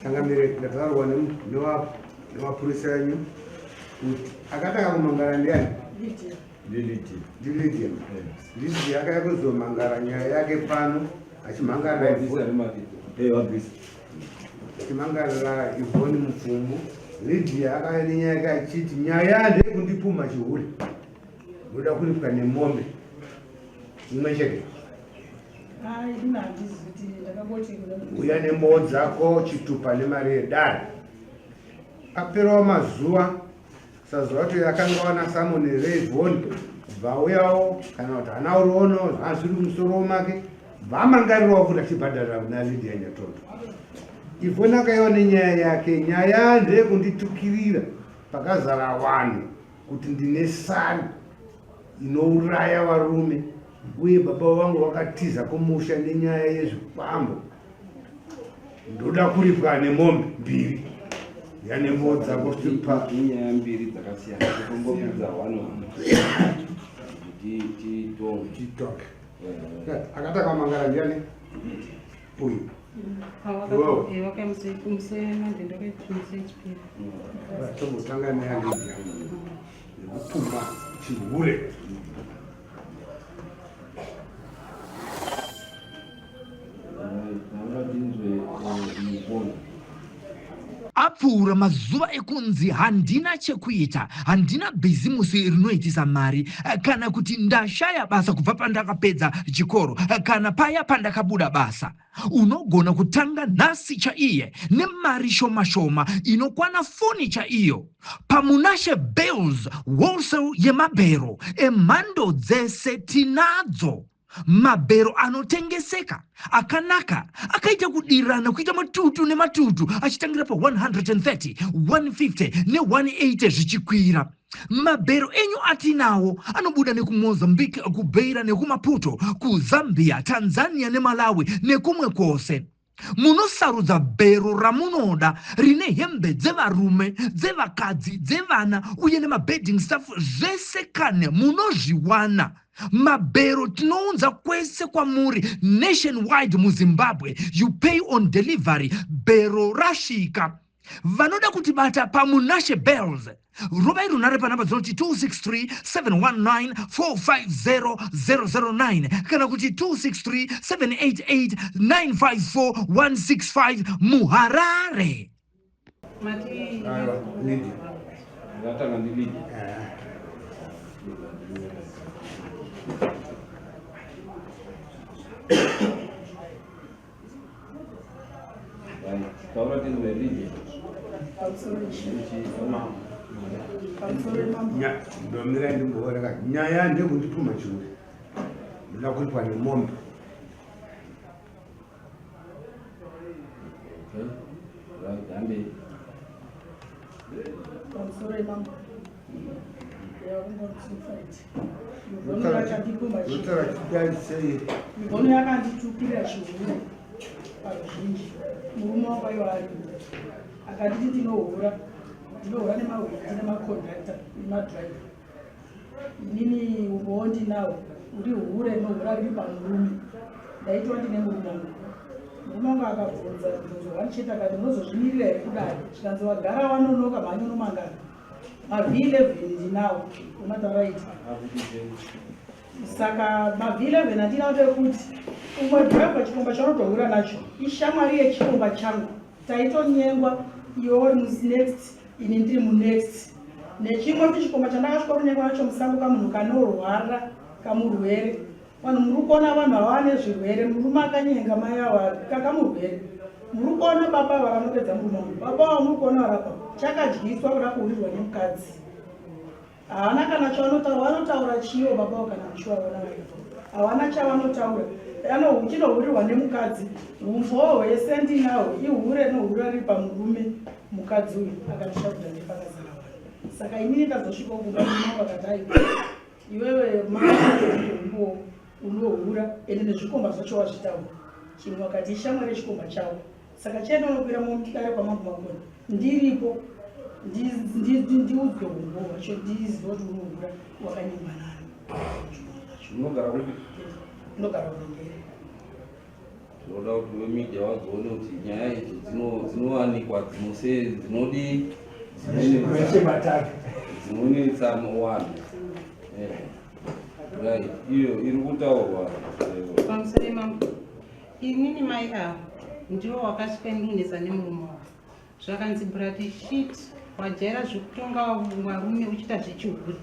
Changamire, ndataurwa nemapurisa enyu kuti akatanga kumangara ndiani? Ndilydia. Ndilydia. Lydia akaya kuzomangara nyaya yake pano achimangarira achimangarira Yvonne Mupfumbu. Lydia akaya nenyaya yake achiti nyaya ndeyekundipumha chihure, ndoda kuripwa nemombe imwe chete. Uya nembowo dzako chitupa nemari yedare. Aperawo mazuva sazuva kuti akanga wana Samoni reIvoni bvauyawo kana kuti hana uriono zvazviri musoro make bvamangarirawo futi achibhadharira kuna Lydia Nyatondo. Ivoni akaiwa nenyaya yake, nyaya ndeyekunditukirira pakazara vanhu kuti ndine sani inouraya varume uye baba vangu vakatiza kumusha nenyaya yezvikwambo ndoda kuripwa nemombe mbiri yanembodza kusipa inyaya mbiri dzakasiyana kutombobvunza one one titonge titonge akataka mangara ndiani uyu tombotanga neyalidia nekupumha chihure Apfuura mazuva ekunzi handina chekuita, handina bhizimusi rinoitisa mari, kana kuti ndashaya basa kubva pandakapedza chikoro kana paya pandakabuda basa. Unogona kutanga nhasi chaiye nemari shoma shoma inokwana foni chaiyo paMunashe Bales Wholesale yemabhero emhando dzese tinadzo. Mabhero anotengeseka akanaka akaita kudirana kuita matutu nematutu achitangira pa 130, 150 ne180 zvichikwira. Mabhero enyu atinawo anobuda nekuMozambique, kuBeira nekuMaputo, kuZambia, Tanzania neMalawi nekumwe kwose. Munosarudza bhero ramunoda rine hembe dzevarume, dzevakadzi, dzevana uye nemabedding stuff zvese kane munozviwana. Mabhero tinounza kwese kwamuri nationwide muZimbabwe. You pay on delivery bhero rasvika. Vanoda kutibata paMunashe Bells rovai runhare panhamba dzinoti 263 719 450 009 kana kuti 263 788 954 165 muHarare. Aiwa, Lydia. Ndatanga ndi Lydia. Ndomira ndimboona nyaya ndekundipumha chihure ndoda kuripwa nemombe. Pamusoro imambo. Mikono yakanditukira chihure paruzhinji murume wangu aiwa aripo akanditi ndinohura ndinohura nemahwindi nemakondakta nemadriver inini umbowo ndinawo uri hure nohura riri pamurume ndaitwa ndine murume wangu murume wangu akabvunza mubvunzo one chete akati unozozvimirira here kudai zvikanzi wagara wanonoka mhanya unomangana mav11 ndinawo umataraiti saka mav11 andinawo ndekuti umwe driver chikomba chaunotohura nacho ishamwari yechikomba changu taitonyengwa iwe uri munext ini ndiri munext nechimwe kuti chikomba chandakasvika kunyengwa nacho musango kamunhu kanorwara kamurwere Vanhu muri kuona vanhu ava vane zvirwere, murume akanyenga mai ava kakamurwere. Muri kuona baba ava vanopedza murume wangu. Baba ava muri kuona varapa chakadyiswa kuda kuhurirwa nemukadzi. Havana kana chavanotaura, vanotaura chiwo baba ava kana muchivaona varipo. Havana chavanotaura. Chinohurirwa nemukadzi. Umbowo hwese ndinahwo, ihure nohura riri pamurume mukadzi uyu akandishabudza nepakazara vanhu. Saka inini ndazosvika kumba murume wangu akati aiwa Iwewe maumbo unohura ende nezvikomba zvacho wazvitaura. Chimwe wakati ishamwari yechikomba chavo. Saka chienda unokwira mudare kwamambo Makoni. Ndiripo ndiudzwe umbo hwacho ndizive kuti unohura wakanyengwa nani. Unogara kupi? Ndinogara kuRengere. Tinoda kuti vemedia vazoone kuti nyaya idzo dzinowanikwa dzinose dzinodii dzinonetsa vanhu. Right, iyo iri kutaurwa. Pamusoro mambo, inini mai avo ndiwo wakasvika ndinetsa nemurume wavo. Zvakanzi brati shit, wajaira zvekutonga varume uchiita zvechihure.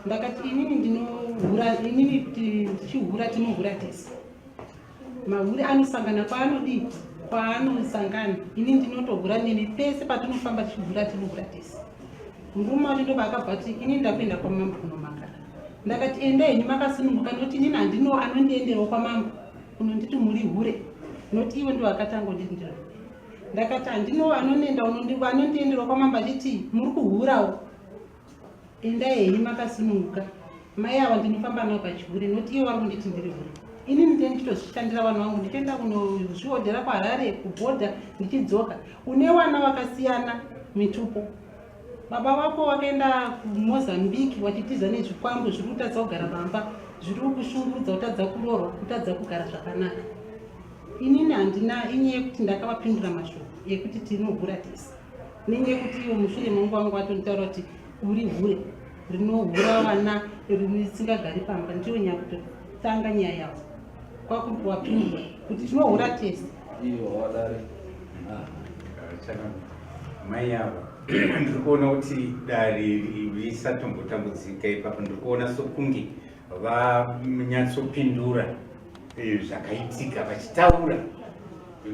Ndakati inini ndinohura, inini kuti ndichihura tinohura tese. Mahure anosangana kwaanodii kwaanosangana, ini ndinotohura nemi pese patinofamba tichihura tinohura tese. Murume wacho ndobva akabva ati ini ndakuenda kwamambo kunomangara. Ndakati endai henyu makasununguka noti inini handino anondienderawo kwamambo kunonditi muri hure noti iwe ndiwo akatanga unditi ndiro. Ndakati handino anonenda anondienderawo kwamambo achiti muri kuhurawo, endai henyu makasununguka. Mai ava ndinofamba navo pachihure noti ivo vari kunditi ndiri hure. Ini ndine ndichitozvishandira vanhu vangu, ndichienda kunozviodhera kuHarare kubhodha ndichidzoka. Une vana vakasiyana mitupo. Baba vako vakaenda kuMozambique vachitiza nezvikwambo zviri kutadza kugara pamba, zviri kukushungurudza kutadza kuroorwa, kutadza kugara zvakanaka. Inini handina inyaya yekuti ndakavapindura mashoko ekuti tinohura tese. Nenyaya yekuti ivo mushure menguva vangu vatonditaura kuti uri hure rinohura vana risingagari pamba, ndiyo nyaya kutotanga nyaya yavo kwakuri kuvapindura kuti tinohura tese. Iyo wadare. Mai ava ndiri kuona kuti dare risatombotambudzika ipapo, ndiri kuona sokunge vanyatsopindura zvakaitika, vachitaura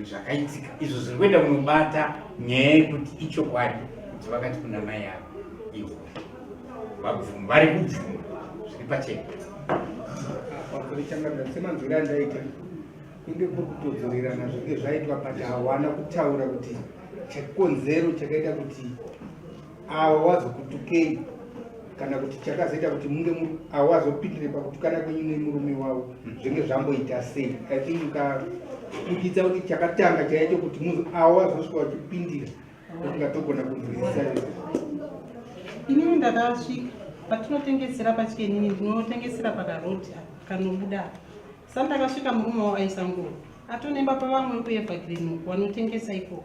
zvakaitika izvo zviri kuenda kunobata nyaya yekuti ichokwadi kuti vakati kuna mai ava ivo vabvuma, vari kubvuma zviri pachena. Semanzwiro andaita kunge kuri kutodzorerana zvinge zvaitwa, but hawana kutaura kuti chikonzero chakaita kuti ava wazokutukei kana kuti chakazoita kuti munge ava wazopindire pakutukana kwenyu nemurume wavo zvinge zvamboita sei. I think ukabuditsa kuti chakatanga chaicho kuti ava wazosvika vachipindira ungatogona kunzwisisa. Inini ndakasvika patinotengesera pachikenini, ndinotengesera pakarodi kanobuda apa. Sa ndakasvika murume wavo aisa nguo atonemba pavamwe kuEvergreen uko vanotengesa ikoko.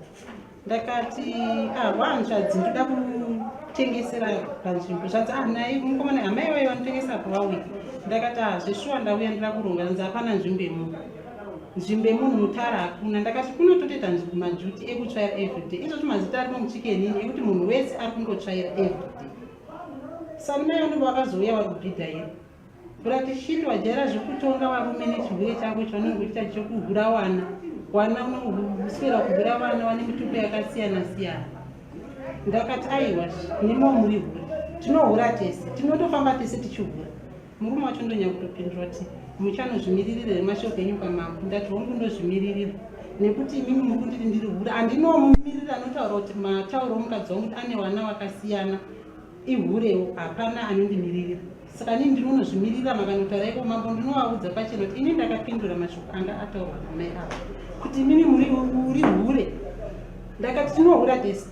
Ndakati ah, wanzvadzi ndoda kutengesera panzvimbo. Zvanzi ah, nai mukomana amai vaye vanotengesa apo vauya. Ndakati ah, zveshuwa ndauya ndira kuronga. Zvanzi hapana nzvimbo yemunhu, nzvimbo yemunhu mutara hakuna. Ndakati kunototoita majuti ekutsvaira everyday, izvozvo mazita arimo muchikenini ekuti munhu wese ari kungotsvaira everyday. Sanimai vanenge vakazouya vari kubhidha iro kurati shiri wajaira zvekutonga varume nechihure chako chaunenge uchiita chekuhura wana wana unoswera kuhura vana vane mitupo yakasiyana siyana. Ndakati aiwa nemo muri hure, tinohura tese, tinotofamba tese tichihura. Murume wacho ndonyanya kutopindura kuti muchanozvimiririra here mashoko enyu kwamambo. Ndati hongu ndozvimiririra nekuti imimi muri kunditi ndiri hure, handinomumirira anotaura kuti matauro omukadzi wangu kuti ane vana vakasiyana ihurewo, hapana anondimiririra. Saka inini ndinonozvimirira makanotaura iko mambo, ndinovaudza pachena kuti ini ndakapindura mashoko anga ataurwa namai ava kuti imimi muri uri hure. Ndakati tinohura tese,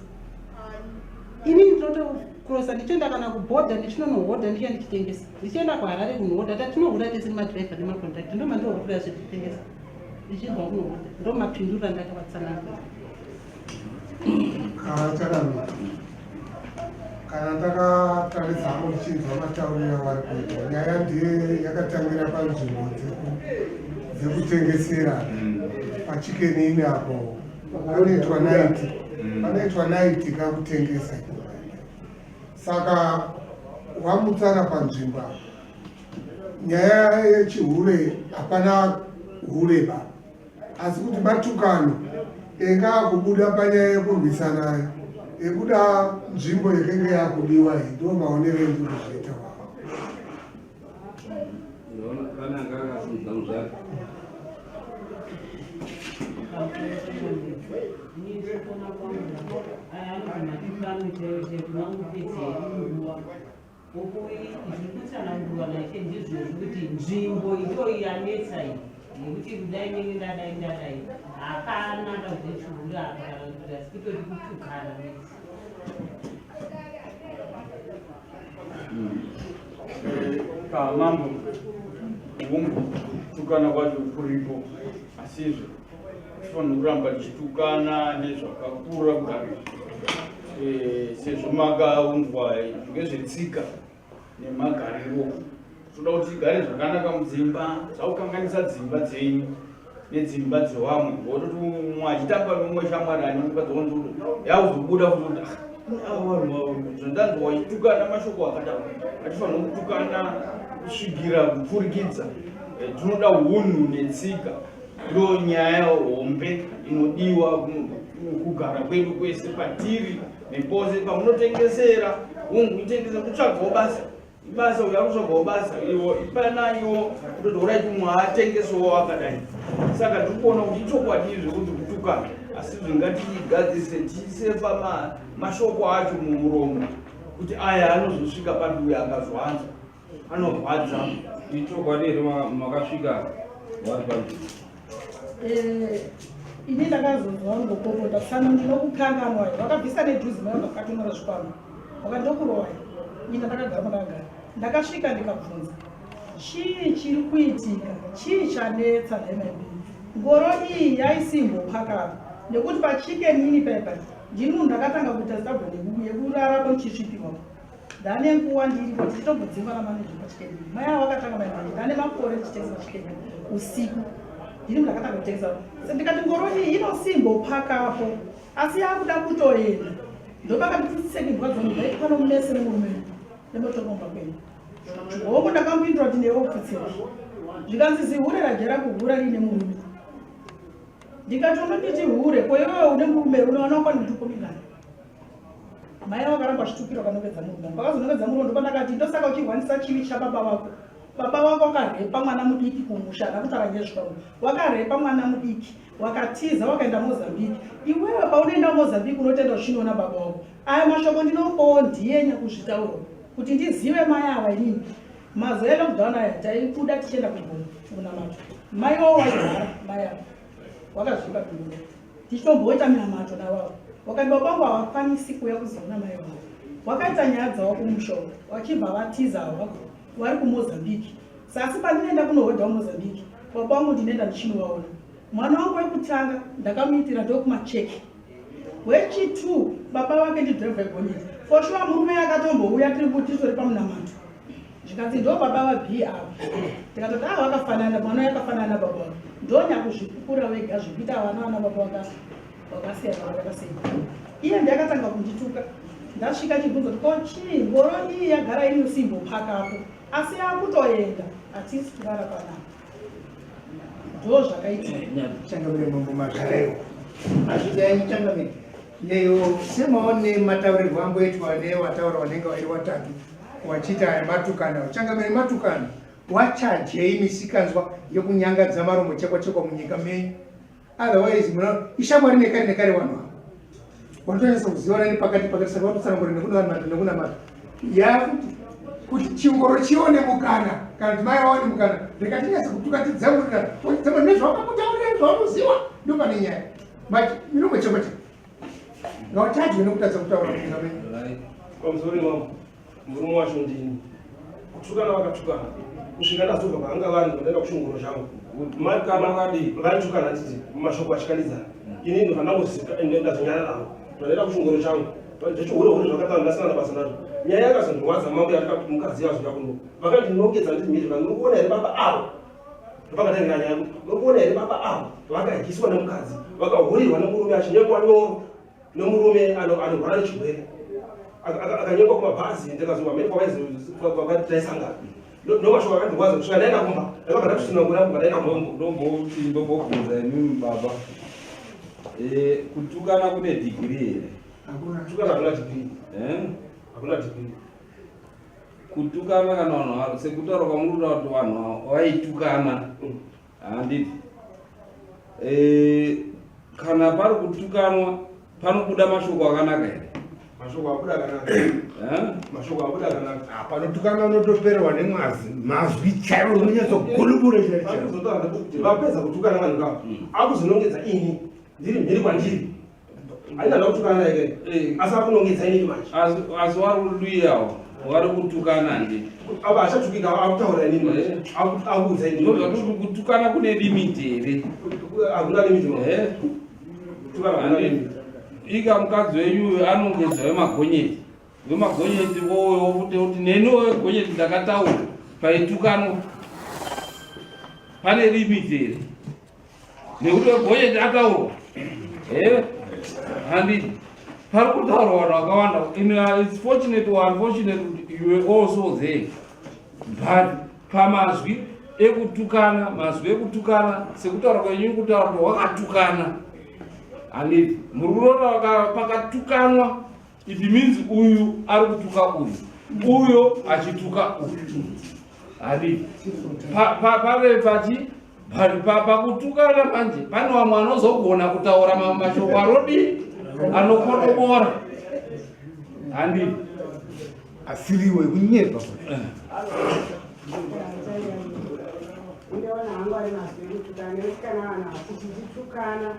inini ndinotokurosa ndichienda kana kubhodha ndichinonohodha ndichienda ndichitengesa, ndichienda kuHarare kunohodha. Tatinohura tese nemadhiraivha nemakondakta, ndomandohurira zve ndichitengesa ndichibva kunohodha. Ndomapindurira ndakavatsanangura. Chakamira kana ndakataridza hangu ndichinzwa matauriro avari kuita, nyaya ndiye yakatangira panzvimbo dzekutengesera paChicken Inn apo panoitwa night, panoitwa night kakutengesa. Saka wamutsana panzvimbo apo, nyaya yechihure hapana hure ba, asi kuti matukano enga akubuda panyaya yekurwisana yekuda nzvimbo yekenge yakudiwa iyi. Ndo maonero endiri kuzviita wavo. Ndinoona pane anga akasimudza muzvare. Uku zviri kutsanangurwa naishe ndizvozvo kuti nzvimbo iyo yanetsa iyi yekuti kudai nenge ndadai ndadai hapana ndazvechihure apa kana kuti asi kutoti kutukana bedzi. Kamambo, hongu, kutukana kwacho kuripo, asizve Hatifaniri kuramba tichitukana nezvakakura kudaro eh, sezvo makaunzwa ngezvetsika nemagariro. Toda kuti tigare zvakanaka mudzimba, zvakukanganisa dzimba dzenyu nedzimba dzevamwe. Wototi umwe achitamba neumwe shamwari ane mukadzi wanzuru yakuzobuda futi ah, ava vanhu zvandanzwa vachitukana mashoko akadaro. Hatifaniri kutukana kusvikira kupfurikidza. Eh, tinoda hunhu netsika. Ndo nyaya hombe inodiwa kugara kwedu kwese patiri nepose pamunotengesera hungu itengesa kutsvagawo basa ibasa uyo akutsvagawo basa iwo ipanaiwo kutoti horaiti umwe atengesewo akadai saka tiri kuona kuti ichokwadi izvi kuti kutukana asi zvingatigadzise tiisefa mashoko acho mumuromo kuti aya anozosvika papi uyo akazwanzwa anorwadza. Ichokwadi here makasvika wari panzvimbo? Eh, ini ndakazonzwa ngokopota tsano ndinokukanganwa wakabvisa nejuzi mayo vakatonora zvikwama wakandokurowa ini ndakagara pandakagara ndakasvika ndikabvunza chii chiri kuitika chii chanetsa nhemembe ngoro iyi yaisimbopakapa nekuti pachicken ini paipa ndini munhu ndakatanga kuita zitabo yekurarapo ndichisvipirwa Ndane nguva ndiripo tichitombodzingwa namanager pachikeni. Mai ava vakatanga mai manje ndane makore ndichitengesa pachikeni usiku. Ndini munhu akatanga kutengesa. Ndikati ngoro iyi inosimbopakapo asi yakuda kutoenda. Ndopakanditseki mbwa dzangu dai pano mese nemurume nemotokomba kwenyu. Hongu ndakamupindura kuti newe upfutseki. Zvikanzi zihure rajera kuhura riine murume. Ndikati unonditi hure ko iwewe une murume unoona wako ndituko mingani. Mai vakaramba vachitukira vakanongedza murume. Vakazonongedza murume ndopandakati ndosaka uchirwanisa chivi chababa vako. Baba vako wakarepa mwana mudiki kumusha haana kutaura nezvikamu. Wakarepa mwana mudiki wakatiza wakaenda Mozambique. Iwewe paunoenda Mozambique unotenda uchinoona baba vako. Aya mashoko ndinopawo ndiye nyakuzvitaura kuti ndizive mai ava inini. Mazuva elockdown aya taibuda tichienda kugomo kunamata. Mai wavo waigara mai ava wakazvipa kubuda. Tichitomboita minamato navavo. Wakati baba vangu havakwanisi kuuya kuzoona mai vavo. Wakaita nyaya dzavo kumusha uko vachibva vatiza havo vari kuMozambique. Sasi pandinoenda kunohodha kuMozambique baba vangu ndinoenda ndichinovaona. Mwana wangu wekutanga ndakamuitira ndokumacheki. Wechi2 baba vake ndidriver gonyeti. For sure murume akatombouya tiri titori pamunamato. Zvikanzi ndo baba va B ava. Tikatoti ah vakafanana mwana uyu akafanana na baba vake. Ndonyakuzvipupura wega zvekuita vana vana baba vaka vakasiyana vakasiyana. Iye ndiye akatanga kundituka. Ndasvika chibvunzo kuti ko chii ngoro iyi yagara iri usimbo pakapo asi yakutoenda hatisi kurara panapa. Ndo zvakaitika. Changamire mambo mazvaraiwo. Azvidai changamire. Neyo semaone mataurirwo amboitwa newataura wanenge wairi watatu wachiita aya matukano changamire matukano wachajei misikanzwa yekunyangadza maromo chekwa chekwa munyika menyu otherwise muna ishamwari nekare nekare vanhu ava wanotonyatsa kuzivana nepakati pakati saka watotsanangura nekunamata nekunamata yakuti kuti chingoro chione mukana kana kuti mai vaone mukana reka tinyatse kutuka tidzaurira todzama nezvawakakutaurira zvaunoziva ndopane nyaya but miromo chekwa chekwa ngawachajwe nekutadza kutaura munyika menyu pamusoro mambo murume wacho ndini kutukana vakatukana kusvika ndazobva paanga vari ndaenda kuchingoro changu vaitukana titi mashoko achikandidzana ini ndobva ndangozika ndazonyararawo ndaenda kuchingoro changu zvechihure hure zvakataura ndasina nabasa nazvo nyaya yakazondirwadza mambo yatika mukadzi yazouya kuno vakandinongedza nditi mhiri vanhu muri kuona here baba avo ndopakatangira nyaya kuti muri kuona here baba avo vakadyiswa nemukadzi vakahurirwa nemurume achinyengwa nyoro nemurume anorwara nechirwere akanyengwa kumabhazi ndikazova mhene kwavaitaisangana ndomashoko akandirwadza kusvika ndaenda kumba ndakabva ndatosunangura kumba ndaenda kumba ndomboti ndombobvunza imimi baba eh, kutukana kune dhigiri here kutukana hakuna dhigiri eh? hakuna dhigiri kutukana kana vanhu sekutaura kwamuri kuda kuti vanhu vaitukana handiti eh, kana pari kutukanwa panobuda mashoko akanaka here mashoko abuda akanaka eh? mashoko abuda akanaka ah, panotukana unotoperwa nemwazi mazwi chaiwo unonyatsogulubura chaicho vapedza kutukana vanhu kava hmm. akuzonongedza ini ndiri mhiri kwandiri Haina kutukana naye kai. Asi akunongedza inini manje. Asi asi wari kuduyawo wari kutukana ndi. Aba achatukika akutaura inini manje. Akuudza inini. Ndozvatoti kutukana kune limit here? Hakuna limit mama. Eh. Kutukana hakuna limit. Ika mukadzi wenyu uyu anongedza wemagonyeti. Wemagonyeti woyo wokuti kuti neni wegonyeti ndakataura paitukanwa. Pane limit here? Nekuti wegonyeti ataurwa. Eh? Handiti. Pari kutaurwa vanhu vakawanda. In, it's fortunate or unfortunate kuti you were also there. But pamazwi ekutukana, mazwi ekutukana sekutaura kwenyu kutaura kuti wakatukana. Handiti. Muri kuona pakatukanwa it means uyu ari kutuka uyu. Uyo achituka uyu. Handiti. Pave pachi pakutukana manje pane vamwe anozogona kutaura mashoko anodii anokodobora. Handiti. Asiriwe kunyepa. Ndaona hangu ari mazwi ekutukana nekuti kana vanhu vachititukana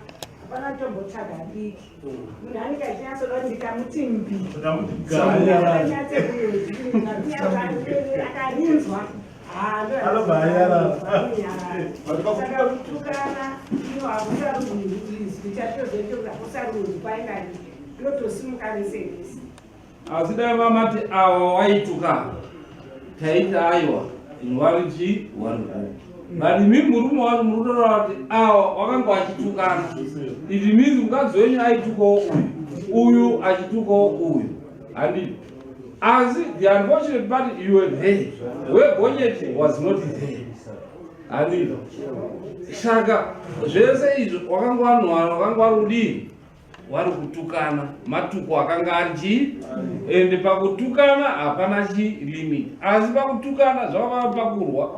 hapana tombotsvaga diki munhu anenge achinyatsoda kuti ndikamuti mbi akarinzwa saka kutukana ino hakusaruzwi chatinozoita hakusaruzwi kwainari inotosimuka vese vese. Asi dai vamati awa waituka taiti aiwa wari chii wari but imi murume wacho muri kutotaura kuti awa wakanga wachitukana. It means mukadzi wenyu aitukawo uyu, uyu achitukawo uyu. Handiti. Asi the unfortunate part, you were there. Wegonyeti was not there. Handiti. Saka zvese izvo wakanga wanhu wakanga wari kudii? Wari kutukana. Matuko akanga ari chii? Ende pakutukana hapana chi limit. Asi pakutukana zvava pakurwa.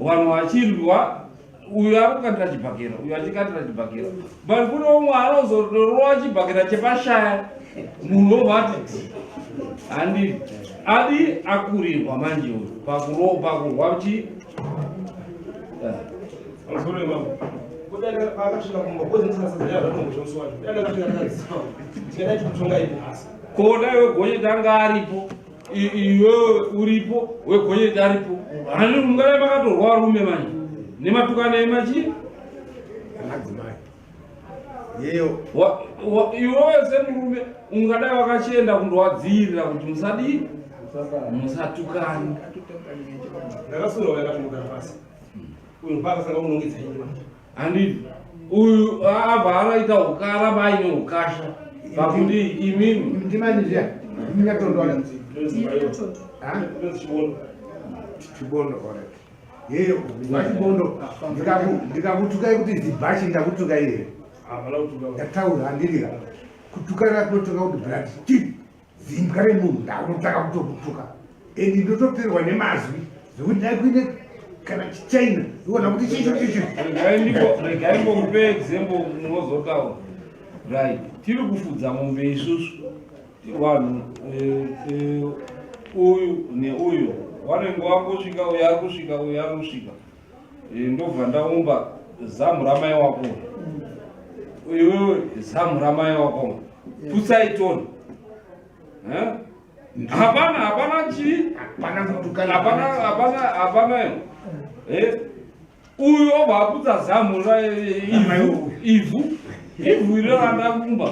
Vanhu vachirwa, uyu ari kukandira chibhakera, uyu achikandira chibhakera. But kune umwe anozorova chibhakera chepashaya, munhu wobva ati dhi. Handiti. Adi akurirwa manje uyu pakurwa pakurwa chi. Pamusoro wemambo. Kudai paakasvika kumba, kozi ndisina zvatongo zvemusi wacho. Dai ndakasvika ndakaziva. Tingadai tikutonga ipo asi. Ko dai wegonyeti anga aripo, iwewe uripo, wegonyeti aripo. Handiti mungadai makatorwa varume manje. Nematukano emachi? Madzimai. Yeyo. Iwewe semurume ungadai wakachienda kundowadziirira kuti musadii? Musatukana. Ndakasura uya akatongogara pasi. Uyu paakasanga kunongedza ini manje. Handiti. Uyu abva araita ukara vaine ukasha. Pakuti imimi. Ndimani zviya? Ndingatondwana. Chibondo, alright. Yeyo, vachibondo. Ndikakutukai kuti zibhachi ndakutukai here? Ndataura handiri. Kutukana kunotoka kuti blood chip. Zimbwa remunhu ndakunotaka kutokutuka. Endi ndotoperwa nemazwi zvekuti dai kuine kana chichina iona kuti chicho chicho. Regai ndimbokupe example munozotaura. Right. Tiri kufudza mombe isusu. Vanhu uyu neuyu vanenge vangosvika, uyu ari kusvika, uyu ari kusvika. Ndobva ndaumba zamu ramai wako. Iwewe zamu ramai wako. Putsai toni. Hapana, hapana chii? Hapana kutukana. Hapana, hapana, hapana. Uyu obva aputsa zamu ra ivhu, ivhu. Ivhu iri randakumba.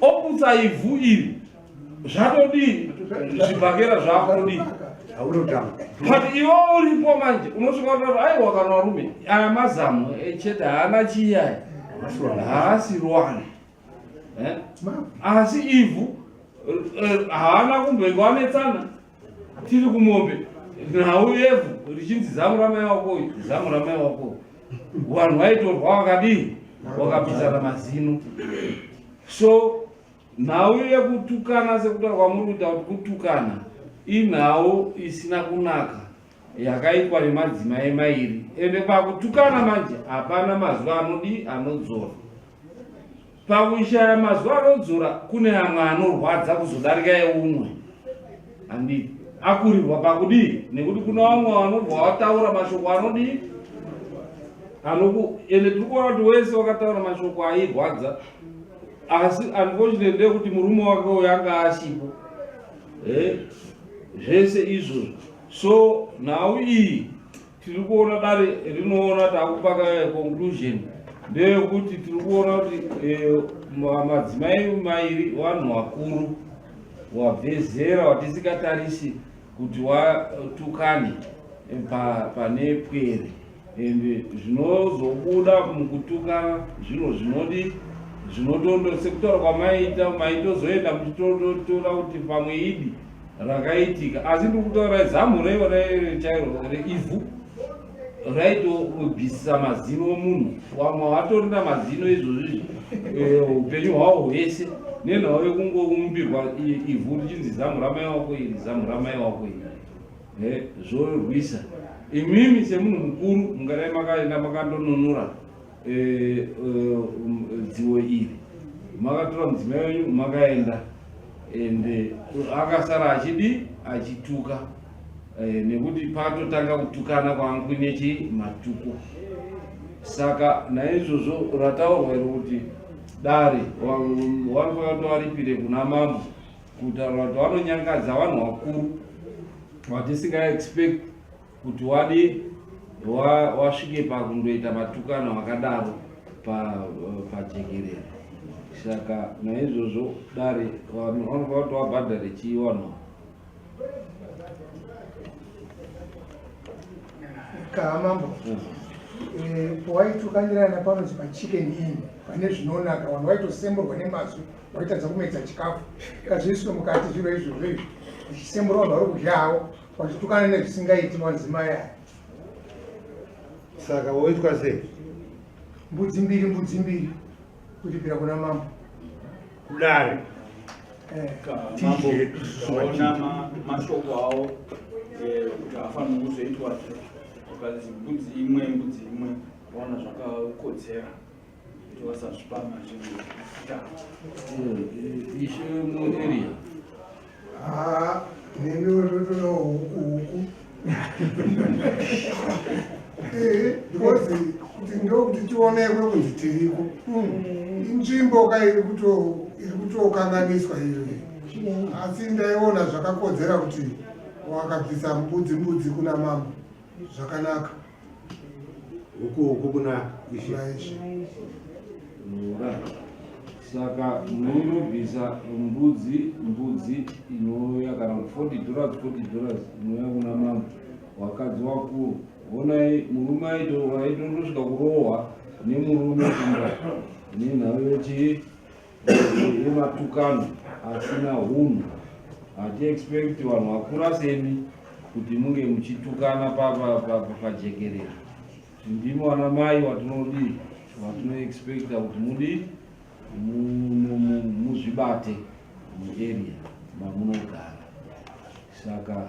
Oputsa ivhu iri. Zvatodii? Zvibhakera zvakutodii? Haunotamba. But iwe uripo manje unosvika kuti aiwa kana varume aya mazamu chete haana chii aya. Haasi rwani. Asi ivhu haana kumbenge wanetsana. Tiri kumombe nhau yevhu richinzi zamu ramai wako uyu, zamu ramai wako uyu. Vanhu vaitorwa vakadii? Vakabvisana mazino. So nhau yekutukana sekutaura kwamuri kuita kuti kutukana inhau isina kunaka yakaitwa nemadzimai mairi. Ende pakutukana manje hapana mazwi anodii anodzora. Pakushaya mazwi anodzora kune amwe anorwadza kuzodarika eumwe. Handiti akurirwa pakudii? Nekuti kuna vamwe vanobva vataura mashoko anodii? Anoku ende tiri kuona kuti wese wakataura mashoko airwadza. Asi unfortunately ndeyekuti murume wake uyo anga asipo. Eh, zvese izvozvo. So nhau iyi tiri kuona dare rinoona takupaka conclusion ndeyekuti tiri kuona kuti eh, madzimai mairi vanhu vakuru wabve zera watisingatarisi kuti watukane eh, pane pwere and zvinozobuda mukutukana zviro zvinodi zvinotondo sekutaura kwamaiita maitozoenda muchitotora kuti pamwe idi rakaitika asi ndiri kutaura zamu chairo reivhu raitobvisa mazino omunhu wamwe watorina mazino izvozvi eh, upenyu hwawo hwese nenhau yekungoumbirwa ivhu richinzi zamu ramai wako iri zamu ramai wako iri eh, zvorwisa imimi semunhu mukuru mungadai makaenda makandonunura eh, um, dziwo iri makatora mudzimai wenyu makaenda and akasara achidi achituka eh, nekuti patotanga kutukana kwanga kuine chi matuko saka naizvozvo rataurwa iro kuti dare vanofanira kuti varipire kuna mambo kutaura kuti vanonyangadza vanhu vakuru vatisingaexpect kuti wadi wasvike pakundoita matukano akadaro pajekerere saka naizvozvo dare vanhu vanofanira kuti vabhadhare chii vanhu Kaa mambo eh, pawaitukanirana panonzi pachicken inn pane zvinonaka vanhu vaitosemburwa nemazwi vaitadza kumedza chikafu kazviiswe mukati zviro izvozvo izvi zvichisemburwa vanhu vari kudya havo vachitukana nezvisingaiti madzimai aya saka woitwa sei mbudzi mbiri mbudzi mbiri kuripira kuna mambo kudare eh. Mambo mashoko awo eh, kuti haafaniri kuzoitwa ukanzi mbudzi imwe mbudzi imwe waona zvakakodzera kuti vasazvipama zvinhu eh, ishe muarea Haa, neniwo ndotodawo huku huku. Eh, because kuti ndokuti tionekwe kunzi tiriko. Inzvimbo ka iri kuto iri kutokanganiswa iyo. Asi ndaiona zvakakodzera kuti wakabvisa mbudzi mbudzi kuna mambo zvakanaka. Huku huku kuna ishe. Saka munobvisa mbudzi mbudzi inouya kana kuti 40 dollars 40 dollars inouya kuna mambo wakadzi wakuru honai murume aitondosvika kurohwa nemurume kumba nenhau yechii yematukano asina hunhu hatiexpect vanhu vakura semi kuti munge muchitukana pajekerere ndimi wana mai watinodii watinoexpecta kuti mudii muzvibate muarea mamunogara saka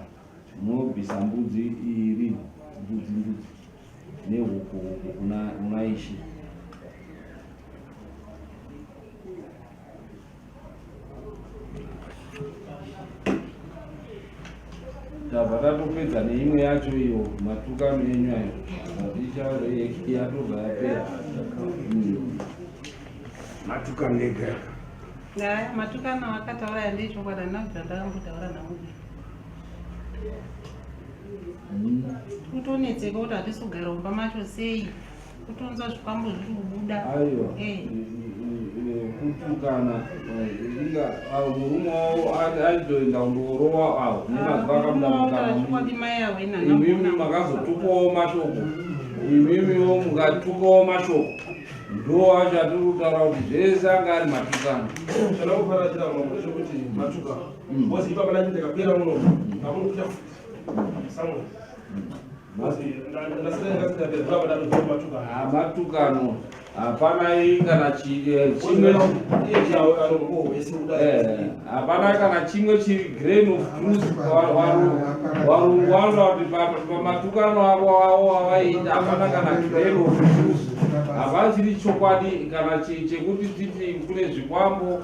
munobvisa mbudzi iri mbudzi mbudzi nehuku huku kuna ishe tabva tatopedza neimwe yacho iyo matukano enyu ayo yatobva yapera hmm. matukano ega matukano akataura yandechokwadi andina kubvira ndakambotaura nawo hmm. kutonetseka kuti hatisi kugara mumba macho sei kutonzwa zvikwambo zviri kubuda aiwa eh. kutukana inga murume wavo aitoenda kundorowa avo nemazuva akabuda mukanwa imimi makazotukawo mashoko imimiwo mukatukawo mashoko ndo acho atiri kutaura kuti zvese anga ari matukano chanakufarachira mambo ndechekuti matuka bcause ipapa ndachindakapera muno amunokuita somewhere Matukano hapana kana eh, chimwe eh, hapana kana chimwe chiri grain of truth warungu vanoda kuti pamatukano avo avo avaita hapana kana grain of truth hapana chiri chokwadi kana chekuti titi kune zvikwambo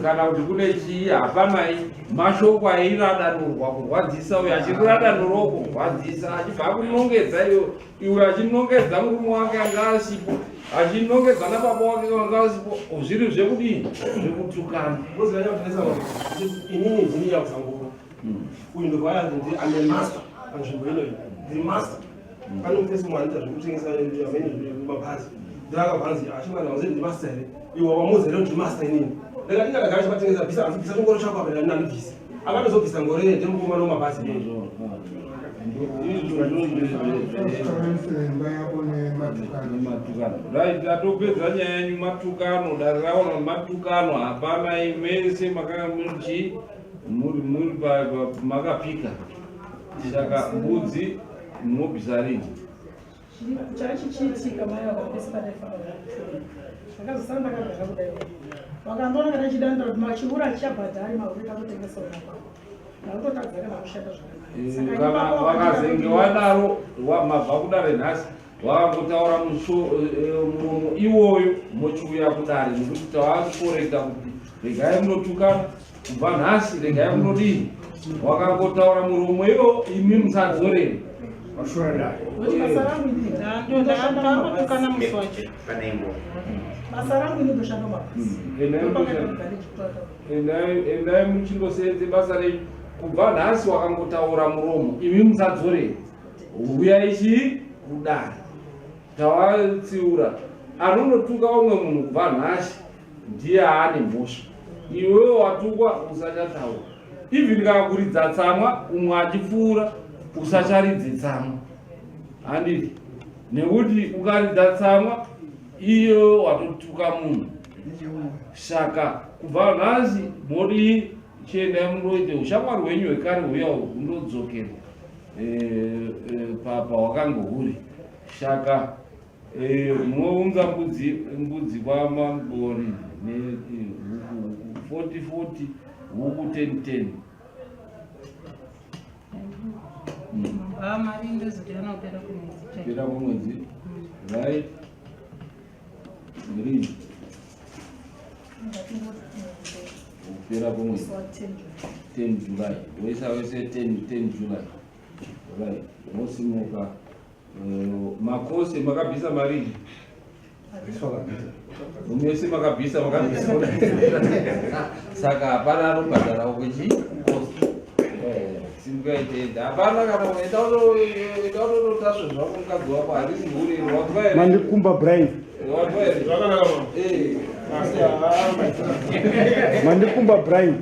kana kuti kune chii hapanai mashoko airadanurwa kurwadzisa uyo achiradanurwa kurwadzisa achibva akunongedza iyo iwe achinongedza murume wake anga asipo Achinongedzana baba wake vanga vasipo zviri zvekudii zvekutukana. Inini ndini yakuzangura uyu ndobva ndi ame master panzvimbo inoyi ndiri master pane mufesi umwe anoita zvekutengesa amene mabhazi ndakabvanzi achimwana wanzi ndi master here iwe wamuudza here kuti master inini ndakati ndakagara chivatengesa bvisa hanzi bvisa chingoro chako apa ndandibvisa akatozobvisa ngoro ine ndiri mabhazi Right, tatopedza nyaya yenyu matukano dare raona matukano hapana mese makanga muchi muri muri makapika saka mbudzi munobvisa rini Chachichiitika mai vakapesi pataifanira kutora. Ndakazosara ndakagara kudai. Vakandiona kana chidandira kuti machiura achichabhadhari mahure takutengesa unapa. Ndakutotadza kana kushanda zvakanaka. Saka Kana ipapo vakazenge wadaro mabva kudare nhasi wakangotaura muromo iwoyo mochiuya kudare nekuti tavakukorekta kuti regai munotukana kubva nhasi regai munodii wakangotaura muromo iwo imi musadzorere Ndakangotukana musi wacho. Basa rangu ini ndoshanda mabasa. Endai muchindosenze basa renyu kubva nhasi wakangotaura muromo imi musadzorere huyai chii kudare tawatsiura anonotuka umwe munhu kubva nhasi ndiye aane mhosva iwewe watukwa usachataura even kana kuridza tsamwa umwe achipfuura usacharidze tsamwa handiti nekuti ukaridza tsamwa iyo watotuka munhu saka kubva nhasi modii chiendai mundoite ushamwari hwenyu hwekare huya hundodzokera eh, eh, pahwakange huri saka eh, munounza mbudzi mbudzi kwamangori nehuku huku 40 40 huku 10 10 Ah, mari ndozoti anopera kumwedzi chaiwo. pera kumwedzi right rini kupera kwemwedzi 10 July wese wese 10 10 July right mosimuka makose makabvisa marii mese makabvisa makabvisa saka hapana anobhadhara kwechi simukai tenda hapana kana enda unototasva zvako mukadzi wako harisi hure iro wanzwa here Mandikumba Brian. wanzwa here Zvakanaka mama. Eh. Mandikumba Brian.